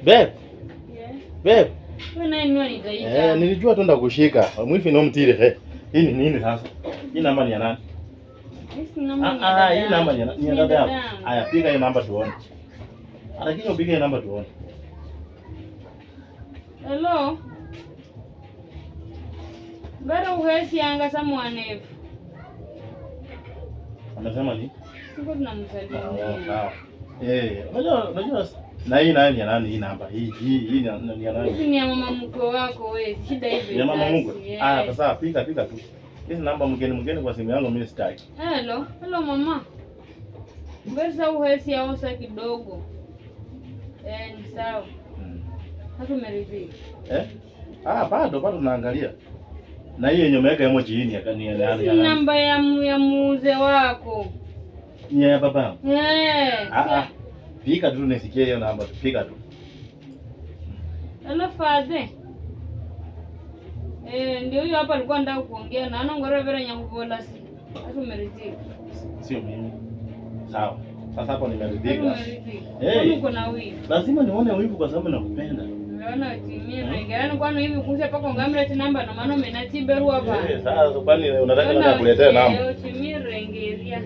Babe. Yeah. Babe. Wewe naye nini unaniita? Eh, nilijua tu ndakushika. Mwifi no mtire. Hii ni nini sasa? Hii namba ni ya nani? Hii namba ni Ah, ah, hii namba ni ya ni ya dada yako. yangu. Haya, piga hiyo namba tuone. Lakini upige hiyo namba tuone. Hello. Bado uhesi anga samwanefu. Amesema ni? Tuko tunamsalimia. Oh, sawa. Eh, unajua na hii nani ya nani hii namba? Hii ni ya nani? Hizi ni ya mama mkwe wako wewe. Shida hivi. Ni ya mama mkwe. Yeah. Ah, sasa pika tu. Hizi namba mgeni kwa simu yangu mimi sitaki. Hello, hello mama. Mbona uhesi aosa kidogo. Eh, ni sawa. Sasa umeridhika? Eh? Ah, bado tunaangalia. Na hii yenye umeweka emoji hii ni ya ni ya Hizi namba ya muuze wako. Ni ya baba. Eh. Ah ah. Pika tu nisikie hiyo namba, pika tu. Hello father. Eh, ndio huyo hapa alikuwa anataka kuongea na ana ngoro vera nyakubola si. Sasa umeridhika? Sio mimi. Sawa. Sasa hapo Sasa nimeridhika. umeridhika. Hey. Kwani uko na wivu? Lazima nione wivu kwa sababu nakupenda. Unaona timie rengerani kwani hivi kusa pako ngamira ti namba na maana umenatiberua hapa. Eh, sasa kwani unataka nani akuletee namba? Timie rengeria.